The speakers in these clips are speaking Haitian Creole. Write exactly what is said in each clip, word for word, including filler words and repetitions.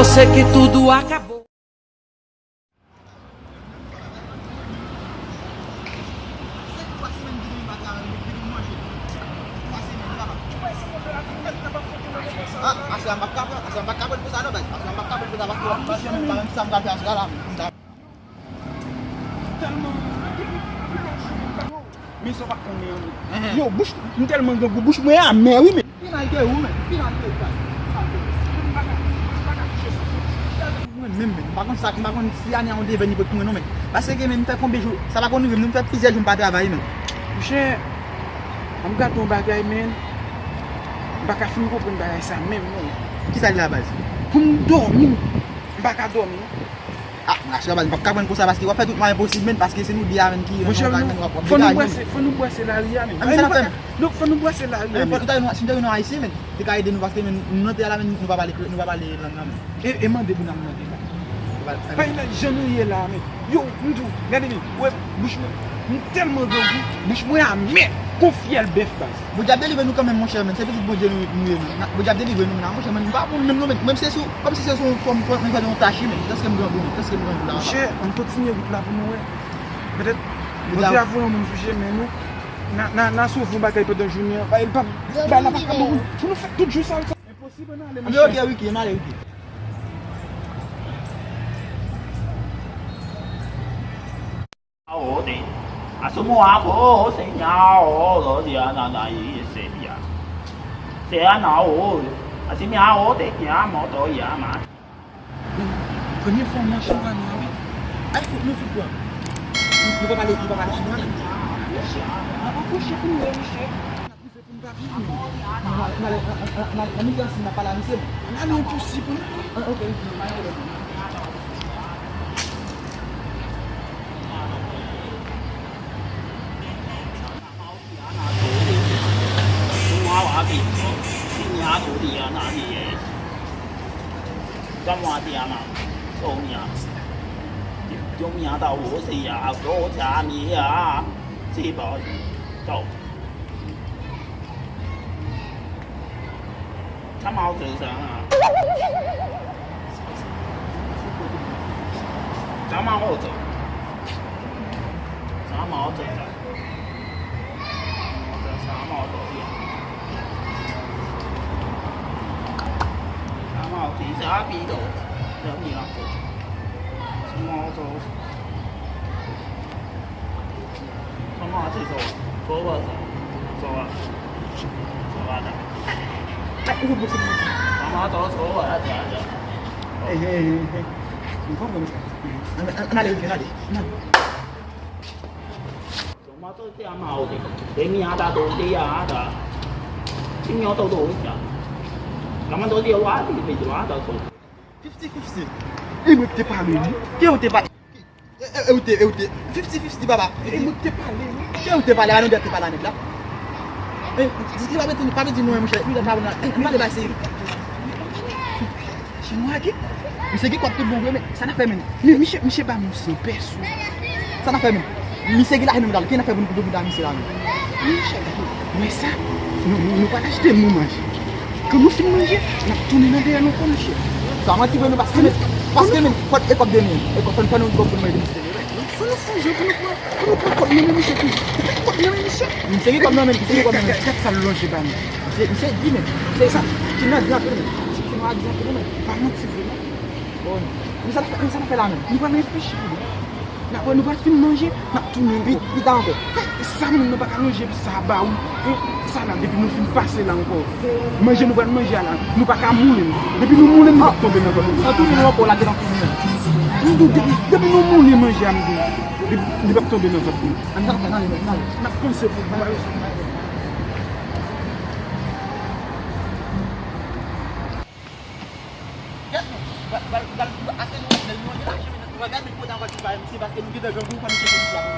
Sé que tudo acabou. Ah, aswè a m p ap ka pran, aswè a m p ap ka pran pou sa non, baz. Aswè a m p ap ka pran pou sa paske w ap pase menm pa menm sa m ka fè aswè a la. Tèlman, men sa w pa konnen an, men. Yo, bouch, m tèlman grangou, bouch mwen amè, wi, men. Final ke ou, men. Final ke ou, baz. Mwen menm, men. M pa konn sa, m pa konn si ane a yon devèn li pot pou mwen, non, men. Paske, men, m fè konbyen jou, sa pa konn rive m, non, m fè plizyè jou m pa travay, men. Monchè, an m gade yon bagay, men. M pa ka fin konprann bagay sa menm, non. Kisa l la, baz? Pou m dòmi, m pa ka dòmi, non. Ah, m rasyure baz, m p ap ka pran konsa paske w ap fè tout mwayen posib, men, paske se nou de a, men, ki renmen yon kay, men, w ap, w ap degaj, men. Fò nou bwase lari a, men. Ah, men sa n ap fè, men. Non, fò nou bwase lari a, men. Fò nou ta, si nou te gen yon Ayisyen, men, te ka ede nou paske, men, nou nan tè a la, men, nou pa pale, nou pa pale lang nan, men. E, e mande pou n al nan tè la. Bay la, jan nou ye la, men. Yo, m di w, gade, men, wè, bouch mwen, m tèlman grangou, bouch mwen amè kon fyèl bèf, baz. Bondye ap delivre nou kanmenm, monchè, men. Se pitit Bondye nou, nou ye, men. Bondye ap delivre nou, men, monchè, men. M pa bon menm, non, men. Menm si se sou, kòm si se sou yon fòm, fòm, yon fòm yon tachi, men. Èske m grangou, men? Èske m grangou la? Monchè, ann kontinye wout la pou nou wè. Petèt, Bondye a voye yon moun sou chemen nou. N a, n a, n a sove yon bagay pandan jounen an. Bay, l p ap, bay, la pa ka bon pou nou. Pou nou fè tout jou sa, sa. Enposib, ann ale, monchè. Ann ale, ok, Ricky, ann ale, Ricky. Aode, asumo abo, señor, gloria, nana, y señor. Sea na o, así me aode, que amo, to yama. Premye fwa m mache nan ane a, wi. Ay, fout nou fout pran. Nou pa pale, nou pa pale chinwa, men. Monchè, n ap akouche pou nou, monchè. N ap rive pou n pa viv, men. N ale, n ale, n ale, n ale, nan mitan si n ap pale a misye, men. N ale, enposib, wi. Ah, ok, ok, pa gen pwoblèm. Ann ale, ann ale. Fifty fifty. E mwen ki te pale, wi. Ke ou te pale? E, e, e ou te, e ou te. Fifty fifty, papa. E mwen ki te pale, wi. Ke ou te pale, a nou de te pale a nèg la. E, di, di, pa mete, pa mete nou, monchè. Li ta pale la. E, m pale ba se. Chinwa ki? Misye ki kwap tout bon vre, men sa n ap fè, men. Men misye, misye ba nou san pèso. Sa n ap fè, men. Misye ki lajan nan men l, ki n ap fè pou nou koupe bouda misye la, men. Men misye, gade, wè sa? Nou, nou, nou pral achte nou manje. Kan nou fin manje, n ap tounen nan dèyè l ankò, misye. Sa manti vre, men, paske, men, paske, men, fò, e kòb de men, e kòb, fò, fò nou, fò nou ede misye. Fò nou fè yon jan pou nou pran, pou nou pran kòb nan men misye toujou. Kòb nan men misye. Misye gen kòb nan men, misye gen kòb nan men. Gad, gad, gad sa l lonje ba nou. Misye, misye di, men. Misye sa, ki nan di anpil, men. Misye ki nan di anpil, men. Pa manti vre, non. Bon. Men sa n ap fè, men sa n ap fè la menm? Nou pral reflechi pou nou. N ap, nou pral fin manje, n ap tounen ankò. Pita ankò. Sa moun nan pa ka lonje pou sa ba ou. Sa la, depi nou fin pase la ankò. Manje nou pral manje a la, nou pa ka moulen l. Depi nou moulen l, li p ap tonbe nan vant nou. An tounen nou ankò, lage nan tounen an. M di w, depi, depi nou moulen manje a, m di w, li, li p ap tonbe nan vant nou. Ann ale, ann ale, ann ale. N ap panse pou nou.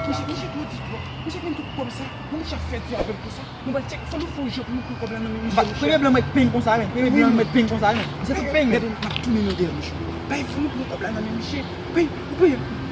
Misye, misye twò di twòp. Misye gen tout kòb sa. Bon, misye ap fè di avè l konsa. Nou pral tchèk, fò nou fè yon jan pou nou pran kòb la nan men misye, monchè. Premye blan mèt peng konsa, men. Premye blan mèt peng konsa, men. Misye tout peng, men. Gade, n ap tounen nan dèyè, monchè. Bay, fò nou pran kòb la nan men misye. Bay, ou peye.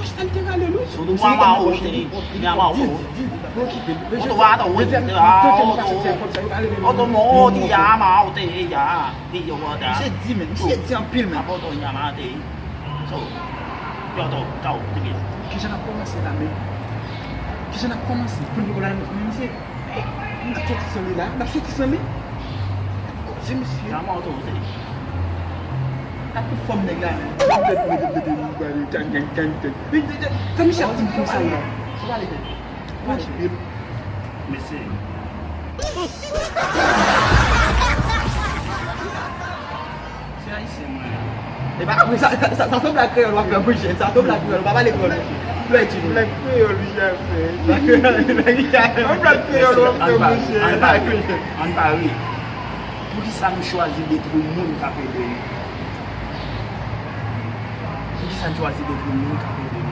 Bouch sa l te rale l wi. Sou dwa ma ou te, ya ma ou. Di, di, di, di, pa okipe l. Oto wa to, wi, ah, oto. Oto mo, di ya ma ou te, ya. Di yo wa da. Misye di, men, misye di anpil, men. Apo to ya ma te. So, yo to, to, te. Kijan n ap kòmanse la, men? Kijan n ap kòmanse? Pou n poko la, men misye, n ap soti san li la, n ap soti san li. Koze misye. Ya ma ou te. Ak tout fòm nèg la, men. Gang, gang, gang, gang, gang. Fè misye ap di m konsa la. Ou pale byen. Ou pale byen. Mesye. Se ayisyen mwen ye. E pa, sa, sa, sa, sa se blag kreyòl w ap fè, monchè. Sa se blag kreyòl, w pa pale kreyòl. Lè di nou. Blag kreyòl, wi, ap fè. Blag kreyòl, wi, ap fè. An blag kreyòl, w ap fè, monchè. Ann pa ri, ann pa ri. Poukisa nou chwazi detwi moun k ap ede nou? Poukisa n chwazi detwi moun k ap ede nou?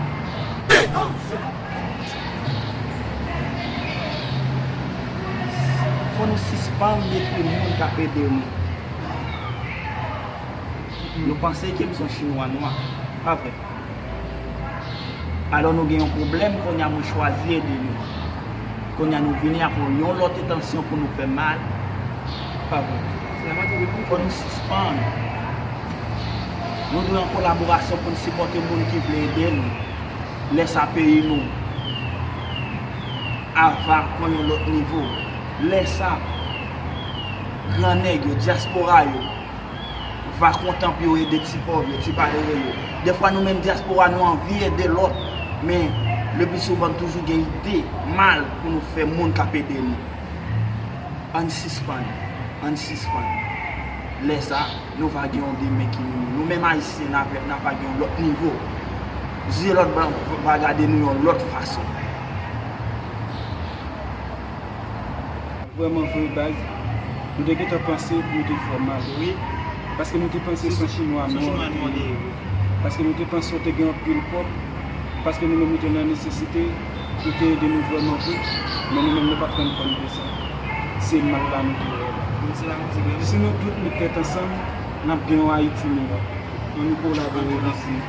Fò nou sispann detwi moun k ap ede nou. Nou panse ke m se yon chinwa nwa. Pa vre. Alò nou gen yon pwoblèm, kounye a mwen chwazi ede nou. Kounye a nou vini ak yon lòt entansyon pou nou fè mal. Pa vre. Fò nou sispann. Nou dwe an kolaborasyon pou n sipòte moun ki vle ede nou. Lè sa peyi nou a va pran yon lòt nivo. Lè sa, gran nèg yo, dyaspora yo, va kontan pou yo ede ti pòv yo, ti malere yo. Dèfwa nou menm dyaspora nou anvi ede lòt, men le pli souvan toujou gen ide mal pou nou fè moun k ap ede nou. Ann sispann, ann sispann. Lè sa, nou va gen yon demen ki miyo. Nou menm ayisyen, n a, n a va gen yon lòt nivo. Zye lòt blan va gade nou yon lòt fason. Vrèman vre baz, nou te gentan panse pou nou te fè w mal. Wi. Paske nou te panse se yon chinwa nwa ou te ye. Paske nou te panse w te gen anpil kòb. Paske nou menm nou te nan nesesite, ou te ede nou vrèman vre. Men nou menm nou pa t konn konn de sa. Se mal la nou te wè la. Si nou tout met tèt ansanm, n ap gen yon Ayiti meyè. Ann nou kolabore ansanm.